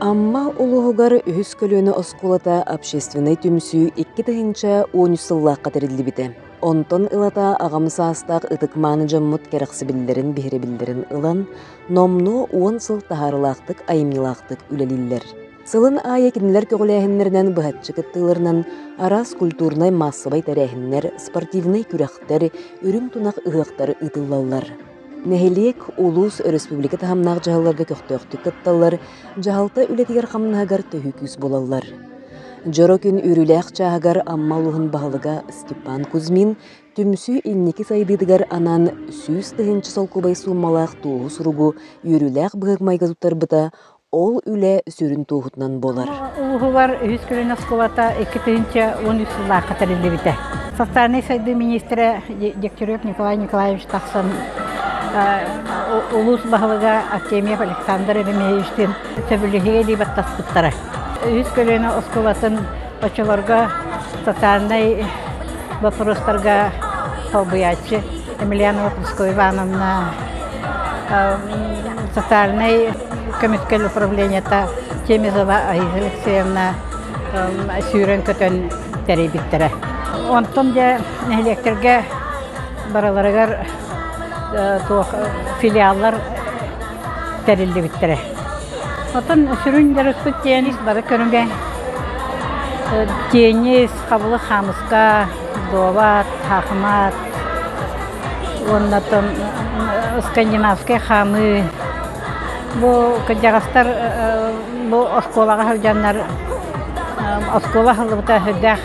Амма улууһугар үһүс көлүөнэ оскуолата общественнай түмсүү 2013 сыллаахха тэриллибитэ. Онтон ылата аҕам саастаах ытык-мааны дьоммут кэрэхсэбиллэрин биһирэбиллэрин ылан, номнуо уон сыл таһаарыылаахтык айымньылаахтык үлэлииллэр. Сылын аайы кинилэр көҕүлээһиннэринэн быһаччы кыттыыларынан араас культурнай-маассабай тэрээһиннэр, спортивнай күрэхтэр, үрүҥ тунах ыһыахтар ыытыллаллар. Нэһилиэк, улуус, өрөспүүбүлүкэ таһымнаах дьаһалларга көхтөөхтүк кытталлар, дьаһалта үлэтигэр-хамнаһыгар төһүү күүс буолаллар. Дьоро күн үөрүүлээх чааһыгар Амма улууһун баһылыга Степан Кузьмин түмсүү инники сайдыытыгар анаан 100 000 солкуобай сууммалаах туоһу суругу үөрүүлээх быһык-майгы туттарбыта Ол үлэ сүрүн туоһутунан буолар. Улууһугар үһүс көлүөнэ оскуолата 2013 сыллаахха тэриллибитэ. Социальнай сайдыы миниистирэ Дегтярев Николай Николаевич тахсан улуус баһылыга Артемьев Александр Еремеевичтин сөбүлэһиигэ илии баттаспыттара. Үһүс көлүөнэ оскуолатын оччолорго социальнай боппуруостарга солбуйааччы Емельянова Прасковья Ивановна социальнай көмүскэл управлениета Чемезова Аиза Алексеевна сүүрэн-көтөн тэрийбиттэрэ. Онтон дьэ нэһилиэктэргэ барыларыгар туох филиаллар тэриллибиттэрэ. Оттон сүрүн дьарыкпыт теннис бары көрүҥэ теннис, хабылык хаамыска, дуобат, хаахымат уонна оттон скандинавскай хаамыы. Бу кырдьаҕастар бу оскуолаҕа сылдьаннар оскуола аһыллыбыта сүрдээх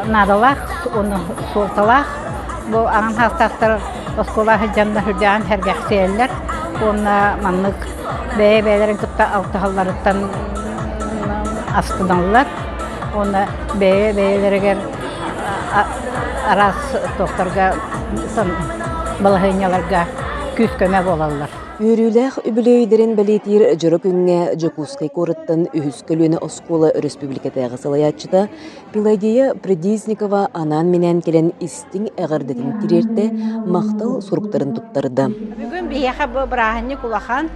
наадалаах уонна суолталаах. Бу аҕам саастаахтар оскуола сылдьаннар сүрдээҕин сэргэхсийэллэр уонна маннык бэйэ-бэйэлэрин кытта алтыһалларыттан астыналлар уонна бэйэ-бэйэлэригэр араас туохтарга балаһыанньаларга күүс-көмө буолаллар. Үөрүүлээх үбүлүөйдэрин бэлиэтиир дьоро күҥҥэ Дьокуускай куораттан үһүс көлүөнэ оскуола өрөспүүбүлүкэтээҕи салайааччыта Пелагея Придизникова анаан-минээн кэлэн истиҥ эҕэрдэтин тириэртэ, махтал суруктарын туттарда. Бүгүн биһиэхэ бу бырааһынньык улахан.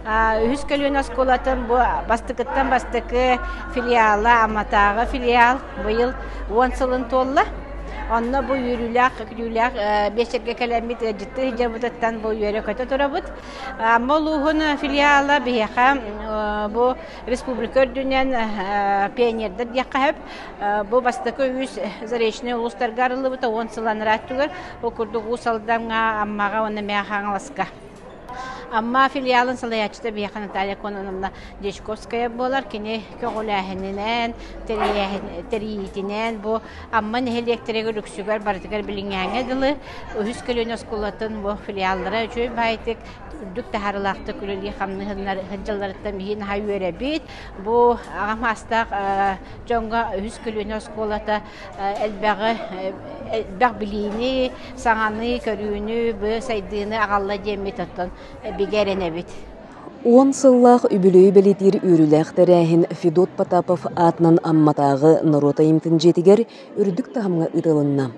Үһүс көлүөнэ оскуолатын бу бастакыттан бастакы филиала, Амматааҕы филиал быйыл уон сылын туолла. Онно бу үөрүүлээх, күлүүлээх биэчэргэ кэлэммит ыалдьыттыы сылдьарбытыттан бу үөрэ-көтө турабыт. Амма улууһун филиала биһиэхэ бу республика үрдүнэн пионердар диэххэ сөп. Бу бастакы үс заречный улуустарга арыллыбыта уон сыл анараа өттүгэр. Ол курдук Уус Алдаҥҥа, Аммаҕа уонна Мэҥэ Хаҥаласка. Амма филиалын салайааччыта биһиэхэ Наталья Кононовна Дьячковская буолар. Кини көҕүлээһининэн, тэрийиитинэн бу Амма нэһилиэктэригэр үксүгэр барытыгар билиҥҥээҥҥэ дылы үһүс көлүөнэ оскуолатын бу филиаллара үчүгэй баайытык үрдүк таһаарыылаахтык үлэлии-хамныы сылдьалларыттан биһи наһаа үөрэбит. Бу аҕам саастаах дьоҥҥо үһүс көлүөнэ оскуолата элбэҕи элбэх билиини, саҥаны, көрүүнү, бу сайдыыны аҕалла диэммит оттон бигэ эрэнэбит. Уон сыллаах үбүлүөйү бэлиэтиир үөрүүлээх тэрээһин Федот Потапов аатынан Амматааҕы норуот айымньытын дьиэтигэр үрдүк таһымҥа ыытылынна.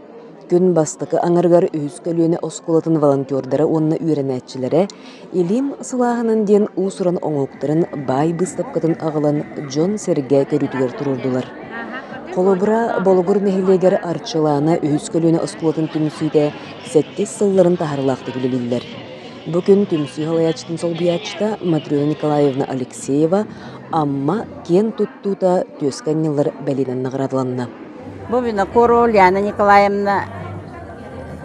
Күн бастакы аҥарыгар үһүс көлүөнэ оскуолатын волонтердара уонна үөрэнээччилэрэ Илим сылааһынан диэн уус-уран оҥоһуктарын баай быыстапкатын аҕалан дьон-сэргэ көрүүтүгэр туруордулар. Холобура, Болугур нэһилиэгэр Арчылаана үһүс көлүөнэ оскуолатын түмсүүтэ сэттис сылларын таһаарыылаахтык үлэлииллэр. Бу күн түмсүү салайааччытын солбуйааччыта Матрена Николаевна Алексеева Амма киэн туттуута түөскэ анньыллар бэлиэнэн наҕараадаланна. Бу Винокурова Ульяна Николаевна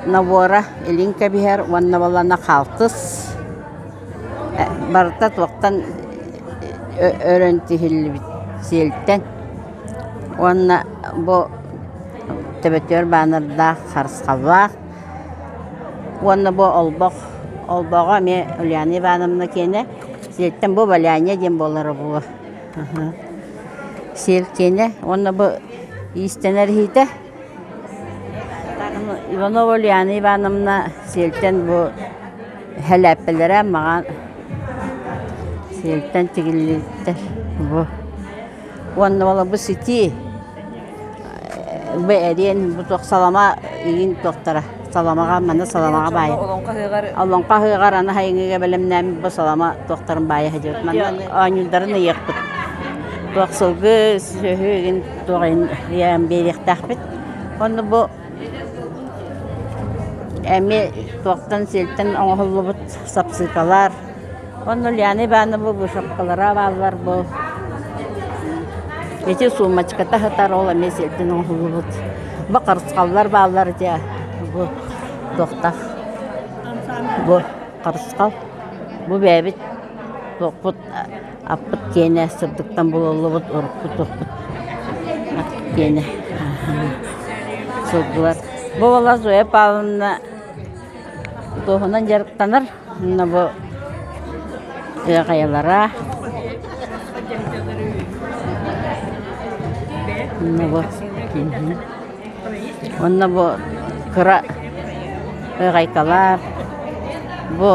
набора илин кэбиһэр уонна балана хаалтыс барыта туохтан өрөн тиһиллибит сиэлтэн уонна бу төбөтүгэр баанардаах харысхаллаах уонна бу олбох олбоҕо эмиэ Ульяна Ивановна киэнэ сиэлтэн бу валяние диэн буолара буолуо Сиэл киэнэ уонна бу иистэнэр иһитэ Иванова Ульяна Ивановна сиэлтэн бу сэлээппэлэрэ маҕан сиэлтэн тигиллибиттэр бу уонна ол бу ситии бу эриэн бу туох салама игин туохтара. Саламаҕа манна саламаҕа баайа. Олоҥхо ыһыаҕар Олоҥхо ыһыаҕар аны хайыҥыга бэлэмнээммит бу салама туохтарын баайа сылдьыбыт. Манна оонньуулларын ыйыахпыт. Туох сылгы сүөһү игин туох ыйан биэриэхтээхпит. Онно бу эмиэ туохтан сиэлтэн оҥоһуллубут сапсыыкалар. Онно Ульяна Ивановна вышивкалара бааллар бу. Ити сумочката сытар, ол эмиэ сиэлтэн оҥоһуллубут. Бу харысхаллар бааллар дьэ бу туохтах бу харысхал. Бу бэйэбит туохпут аппыт киэнэ сырдыктан булуллубут урукку туохпут ат киэнэ сылгылар. Бу буолла Зоя Павловна туоһунан дьарыктанар. Онно бу ыаҕайалара онно бу онно бу кыра ыаҕайкалар бу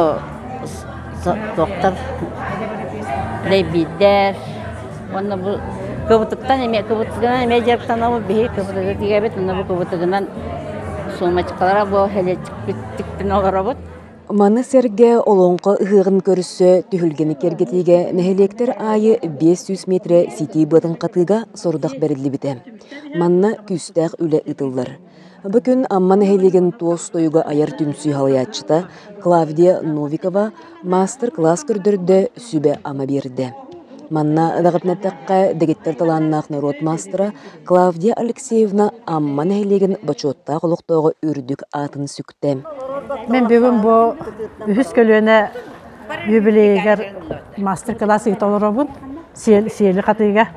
туохтар дэйбиирдэр уонна бу кыбытыктан эмиэ кыбытыгынан эмиэ дьарыктанабыт биһиги кыбытыгы тигэбит онно бу кыбытыгынан сумочкалара бу тиктэн олоробут. Маны сэргэ Олоҥхо ыһыаҕын көрсө түһүлгэни киэргэтиигэ нэһилиэктэр аайы 500 миэтэрэ ситии быатын хатыыга сорудах бэриллибитэ. Манна күүстээх үлэ ыытыллар. Бу күн Амма нэһилиэгин туос тойуга айар түмсүү салайааччыта Клавдия Новикова маастар-кылаас көрдөрдө, сүбэ-ама биэрдэ. Манна даҕатан эттэххэ, дэгиттэр талааннаах норуот маастара Клавдия Алексеевна Амма нэһилиэгин бочуоттаах олохтооҕо үрдүк аатын сүктэ. Мин бүгүн бу үһүс көлүөнэ юбилейыгар мастер-класс ыыта олоробун. Сиэли хатыыга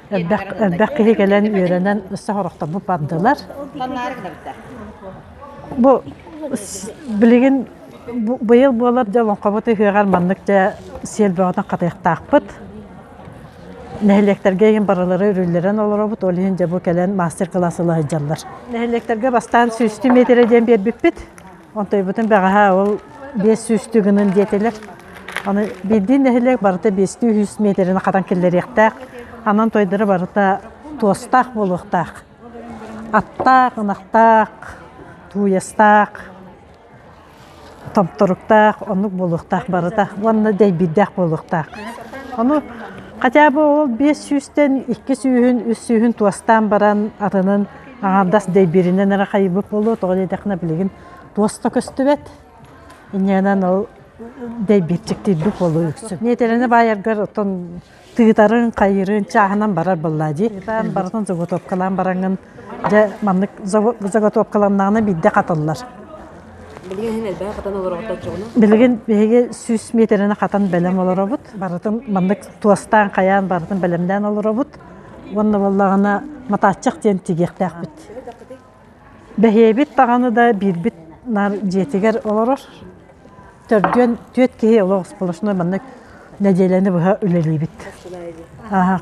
элбэх, элбэх киһи кэлэн үөрэнэн өссө сорохторбут бардылар. Бу билигин быйыл буолар дьэ олоҥхобут ыһыаҕар маннык дьэ сиэл бөҕөтүн хатыахтаахпыт. Нэһилиэктэргэ иһин барылары үрүллэрэн олоробут, ол иһин дьэ бу кэлэн мастер-класс ыла сылдьаллар. Нэһилиэктэргэ бастаан сүүстүү миэтэрэ диэн биэрбиппит. Онтойбутун бэҕэһээ ол 5 сүүстүү гынын диэтилэр. Аны биирдии нэһилиэк барыта биэстүү үс миэтэрэни хатан киллэриэхтээх. Анан тойдары барыта туостаах буолуохтаах. Аттаах, ынахтаах, тууйастаах, томторуктаах, оннук буолуохтаах барыта уонна дэйбиирдээх буолуохтаах. Ону хотя бы ол 5 сүүстэн 2 сүүһүн, 3 сүүһүн туостаан баран атынын аҥаардас дэйбииринэн эрэ хайыйбыт буолуо, тоҕо диэтэххинэ билигин туос да көстүбэт. Инньэнэн ол дэйбиирчиктиирбит буолуо үксүн. Миэтэрэни баайаргар оттон тыытарын, хайыырын чааһынан барар буоллаа дии. Барытын заготовкалаан бараҥҥын дьэ маннык заготовкаланнаҕына биирдэ хатыллар. Билигин иһин элбэх хатан олороҕут оччоҕуна? Билигин биһиги 100 миэтэрэни хатан бэлэм олоробут. Барытын маннык туостаан, хайаан барытын бэлэмнээн олоробут. Уонна буоллаҕына матааччах диэн тигиэхтээхпит. Бэһиэбит даҕаны да биирбит наар дьиэтигэр олорор. Төрдүөн түөрт киһи олох сплошной маннык нэдиэлэни быһа үлэлиибит.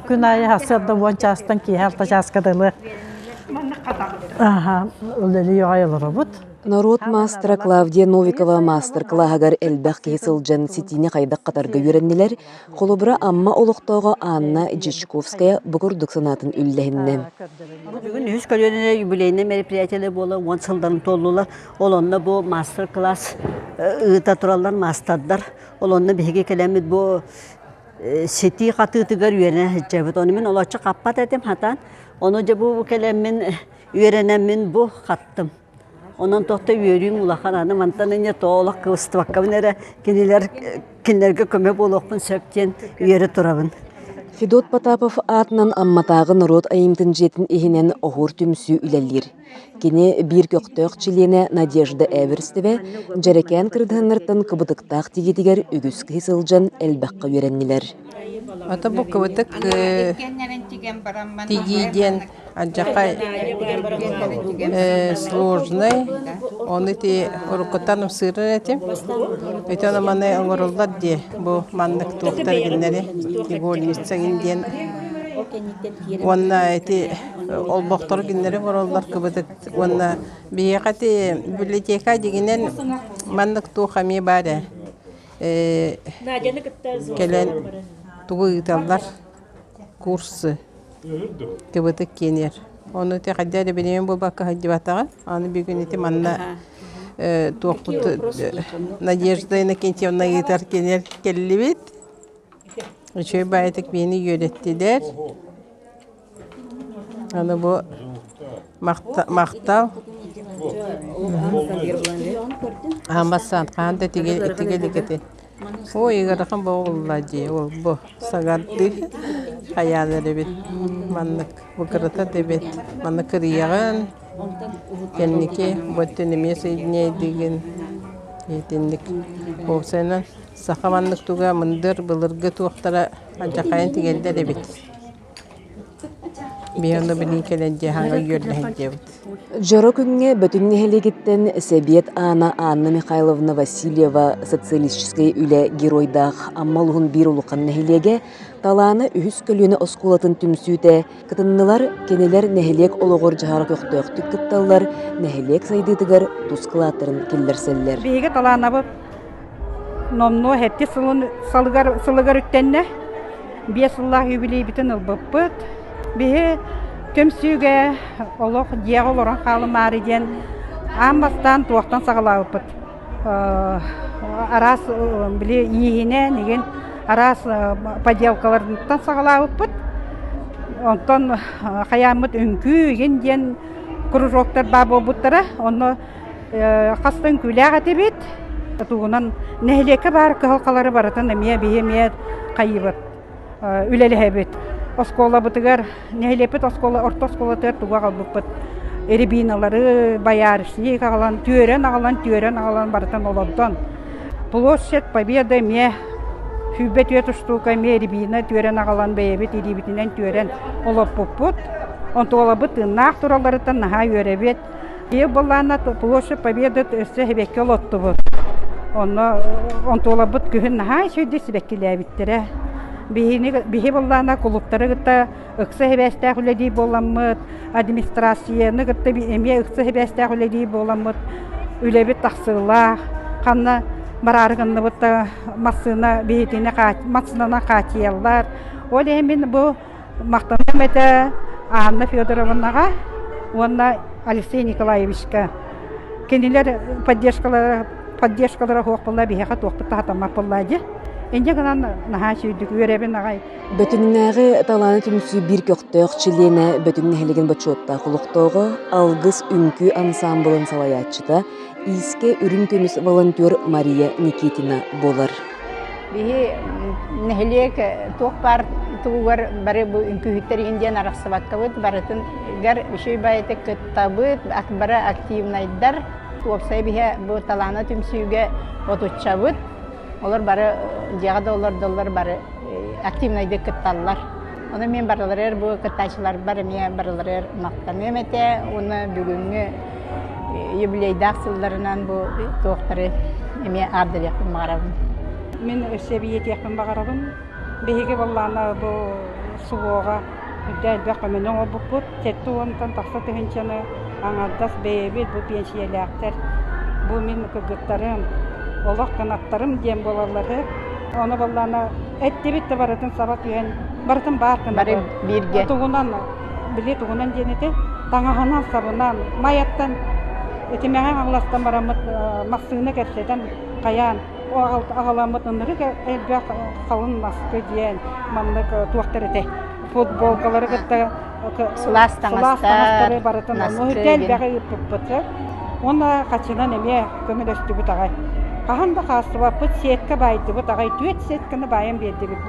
Күн аайы сарсыарда 10 чаастан киэһэ 6 чааска дылы үлэлии аҕай олоробут. Норуот маастара Клавдия Новикова маастар-кылааһыгар элбэх киһи сылдьан ситиини хайдах хатарга үөрэннилэр. Холобура, Амма олохтооҕо Анна Дьячковская бу курдук санаатын үллэһиннэ. Бүгүн үһүс көлүөнэ юбилейнай мероприятиелар буола 10 сылдан туоллулар. Ол онно бу мастер-класс ыыта тураллар маастардар. Ол онно биһиги кэлэммит бу ситии хатыытыгар үөрэнэ сылдьабыт. Ону мин олоччу хаппат этим хатан. Ону дьэ бу кэлэммин үөрэнэммин бу хаттым. Онон туохта үөрүүм улахан аны мантан инньэ тоолох кыбыстыбаккабын эрэ кинилэр кинилэргэ көмө буолуохпун сөп диэн үөрэ турабын. Федот Потапов аатынан Амматааҕы норуот айымньытын дьиэтин иһинэн Оһуор түмсүү үлэлиир. Кини биир көхтөөх чилиэнэ Надежда Эверстевэ дьэрэкээн кырдыһыннартан кыбытыктаах тигиитигэр үгүс киһи сылдьан элбэххэ үөрэннилэр. Ото бу кыбытык тигии диэн алдьархай сложный, ону ити уруккуттан ымсыырар этим. Ити ону маны оҥоруллар дии, бу маннык туохтар гиннэри игольница диэн. Уонна ити олбохтору кинилэри оҥороллор кыбытык уонна биһиэхэ ити библиотека дьиҥинэн маннык туох эмиэ баар ээ кэлэн тугу ыыталлар курсы кыбытык киэнэр. Ону ити хайдах эрэ билимин буолбакка сылдьыбатаҕа. Аны бүгүн ити манна Туохпут Надежда Иннокентьевна ыытар кинилэр кэллибит. Үчүгэй баайытык биһини үөрэттилэр. Аны бу махтал. Аамассаан хаан да тигэ итигэ илик этин. Ой, ыарахан буолла дии ол бу саҥардыы хайаан эрэбит маннык бу кырата да эбит маннык кырыйаҕын кэнники бу өттүн эмиэ соединяйдыгын итинник уопсайынан саха маннык туга мындыр былыргы туохтара алдьархайын тигэллэр эбит Биһи онно билин кэлэн дьиэ хаҥа үөрдэһэн диэбит. Дьоро күҥҥэ Бөтүҥ нэһилиэгиттэн Сэбиэт Аана Анна Михайловна Васильева социалистическай үлэ геройдаах Амма улуһун биир улахан нэһилиэгэ Талаана үһүс көлүөнэ оскуолатын түмсүүтэ кытыннылар, кинилэр нэһилиэк олоҕор дьаһара көхтөөхтүк кытталлар, нэһилиэк сайдыытыгар тус кылааттарын киллэрсэллэр. Биһиги талаанабыт номнуо сэттис сылын сылыгар, сылыгар үктэннэ. 5 сыллаах юбилейбитин ылбыппыт. Биһи түмсүүгэ олох дьиэҕэ олорон хаалымаары диэн аан бастаан туохтан саҕалаабыппыт. Араас били ииһинэн игин араас поделкаларыттан саҕалаабыппыт. Онтон хайааммыт үҥкүү игин диэн кружоктар баар буолбуттара. Онно Хас да үҥкүүлээх этибит. Тугунан нэһилиэккэ баар кыһалҕалары барытын эмиэ биһи эмиэ хайыыбыт, үлэлэһэбит. Оскуолабытыгар, нэһилиэкпит оскуола орто оскуолатыгар тугу аҕалбыппыт рябиналары, боярышник аҕалан, түөрэн аҕалан, түөрэн аҕалан барытын олордон. Площадь Победы эмиэ 24 штука эмиэ рябина түөрэн аҕалан бэйэбит илиибитинэн түөрэн олорпуппут. Онтуолабыт тыыннаах туралларыттан наһаа үөрэбит. Ийэ былаана Площадь Победы өссө сибэкки олоттубут. Онно онтуоларбыт күһүн наһаа үчүгэйдик сибэккилээбиттэрэ. Биһини биһи былаана кулууптары кытта ыкса сибээстээх үлэлии буоламмыт, администрацияны кытта эмиэ ыкса сибээстээх үлэлии буоламмыт, үлэбит тахсыылаах. Ханна бараары гынныбыт да массыына биһитини массыынанан хааччыйаллар. Ол иһин мин бу Махтаныам этэ Анна Федоровнаҕа уонна Алексей Николаевичка. Кинилэр поддержкалара поддержкалара суох буолла биһиэхэ туохпут да сатаммат буолла дии. Инньэ гынан наһаа үчүгэйдик үөрэбин аҕай. Бөтүҥнээҕи талааны түмсүү биир көхтөөх чилиэнэ Бөтүҥ нэһилиэгин бочуоттаах олохтооҕо Алгыс үҥкүү ансаамбылын салайааччыта, иискэ үрүҥ көмүс волонтер Мария Никитина буолар. Биһи нэһилиэк туох баар тугугар бары бу үҥкүүһүттэр иһин диэн арахсыбаккабыт барытыгар үчүгэй баайытык кыттабыт, бары активнайдар. Уопсай биһи бу талаана түмсүүгэ отуччабыт. Олор бары дьиэҕэ да олордоллор бары активнайдык кытталлар. Ону мин барыларыгар бу кыттааччыларбар эмиэ барыларыгар махтаныам этэ уонна бүгүҥҥү юбилейдаах сылларынан бу туохтары эмиэ аардырыахпын баҕарабын. Мин өссө эбийиэтиэхпин баҕарабын. Биһиги буоллаҕына бу СВО-ҕа үрдэ элбэх көмөнү оҥорбуппут. 70-тан тахса тыһыынчаны аҥардас бэйэбит бу пенсийэлээхтэр, бу мин кыргыттарым, олох кынаттарым диэн буолаллар. Ону буоллаҕына эттибит да барытын саба түһэн барытын баар Бары бииргэ. Тугунан били тугунан диэн ити таҥаһынан сабынан майаттан итимэҕэ аҕаластан бараммыт массыына кэпсэтэн хайаан аҕаламмыт ынырык элбэх халын маскы диэн маннык туохтар этэ футболкалары кытта сылаас таҥастары барытын үрдэ элбэҕи ыыппыппыт уонна хачынан эмиэ көмөлөстүбүт аҕай хаһан да хаалсыбаппыт сетка баайдыбыт аҕай түөрт сетканы баайан биэрдибит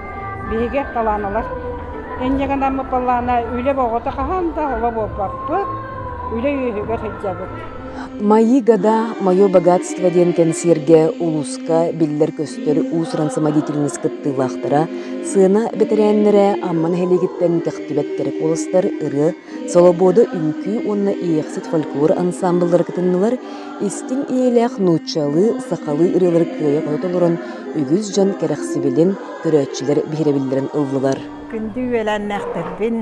биһиги талааналар инньэ гынаммыт буоллаҕына үлэ оҕото хаһан да оло буолбаппыт үлэ үөһүгэр сылдьабыт Мои года, мое богатство диэн кэнсиэргэ улууска биллэр-көстөр уус-уран самодеятельность кыттыылаахтара, сыана бэтэрээннэрэ Амма нэһилиэгиттэн кэхтибэт кэрэ куоластар ырыа, Солобуода үҥкүү уонна Иэхсит фольклор ансаамбыллара кытыннылар, истиҥ ийэлээх нууччалыы, сахалыы ырыалары кыайа-хото толорон үгүс дьон кэрэхсибилин, көрөөччүлэр биһирэбиллэрин ыллылар. Күндү үөлээннээхтэрбин,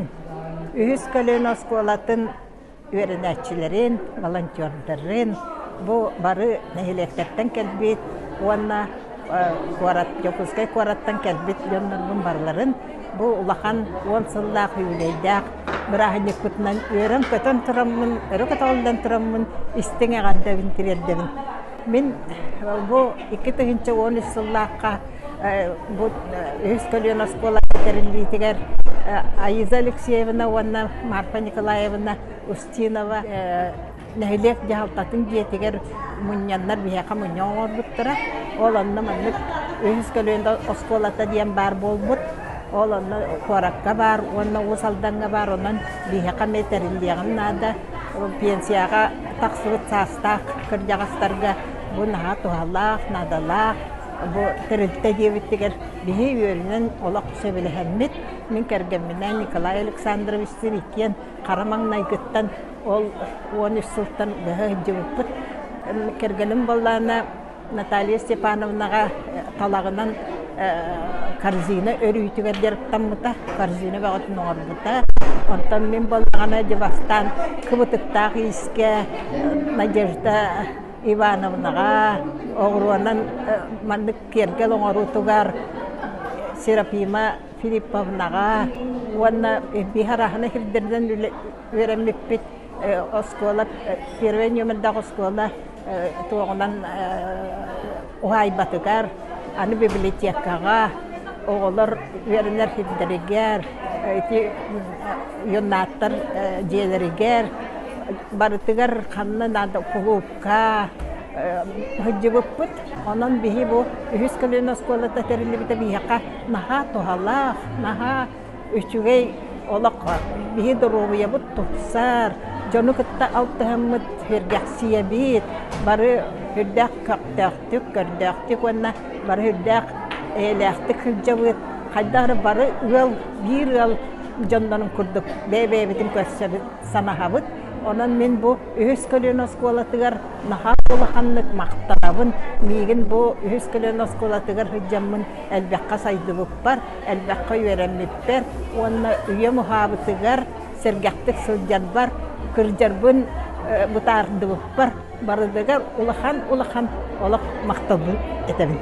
үһүс көлүөнэ оскуолатын үөрэнээччилэрин, волонтердарын, бу бары нэһилиэктэртэн кэлбит уонна куорат Дьокуускай куораттан кэлбит дьоннорбун барыларын бу улахан 10 сыллаах юбилейдаах бырааһынньыкпытынан үөрэн-көтөн тураммын, өрө көтөҕүллэн тураммын истиҥ эҕэрдэбин тириэрдэбин. Мин бу 2013 сыллаахха бу үһүс көлүөнэ оскуола тэриллиитигэр Аиза Алексеевна уонна Марфа Николаевна Устинова нэһилиэк дьаһалтатын дьиэтигэр мунньаннар биһиэхэ мунньах оҥорбуттара. Ол онно маннык үһүс көлүөнэ оскуолата диэн баар буолбут. Ол онно куоракка баар уонна Уус Алдаҥҥа баар, онон биһиэхэ эмиэ тэриллиэҕин наада. Пенсияҕа тахсыбыт саастаах кырдьаҕастарга бу наһаа туһалаах, наадалаах бу тэрилтэ диэбиттигэр биһи үөрүнэн олох сөбүлэһэммит. Мин кэргэмминээн Николай Александровичтыын иккиэн хара маҥнайгыттан ол 13 сылтан быһа сылдьыбыппыт. Кэргэним буоллаҕына Наталья Степановнаҕа талаҕынан корзина өрүүтүгэр дьарыктаммыта, корзина бөҕөтүн оҥорбута. Онтон мин буоллаҕына дьэ бастаан кыбытыктаах иискэ Надежда Ивановнаҕа оҕуруонан маннык киэргэл оҥоруутугар Серафима Филипповнаҕа уонна биһи араһына сирдэринэн үөрэммиппит оскуола первый нүөмэрдээх оскуола туоҕунан уһаайбатыгар аны библиотекаҕа оҕолор үөрэнэр сирдэригэр ити юннаттар дьиэлэригэр барытыгар ханна наада кулуупка сылдьыбыппыт. Онон биһи бу үһүс көлүөнэ оскуолата тэриллибитэ биһиэхэ наһаа туһалаах, наһаа үчүгэй олох биһи доруобуйабыт тупсар, дьону кытта алтыһаммыт сэргэхсийэбит, бары сүрдээх көхтөөхтүк, көрдөөхтүк уонна бары сүрдээх эйэлээхтик сылдьабыт. Хайдах эрэ бары ыал, биир ыал дьоннорун курдук бэйэ-бэйэбитин көрсөбүт, санаһабыт. Онон мин бу үһүс көлүөнэ оскуолатыгар наһаа улаханнык махтанабын. Миигин бу үһүс көлүөнэ оскуолатыгар сылдьаммын элбэххэ сайдыбыппар, элбэххэ үөрэммиппэр уонна үйэм уһаабытыгар сэргэхтик сылдьарбар, кырдьарбын бытаардыбыппар барытыгар улахан-улахан олох махталбын этэбин.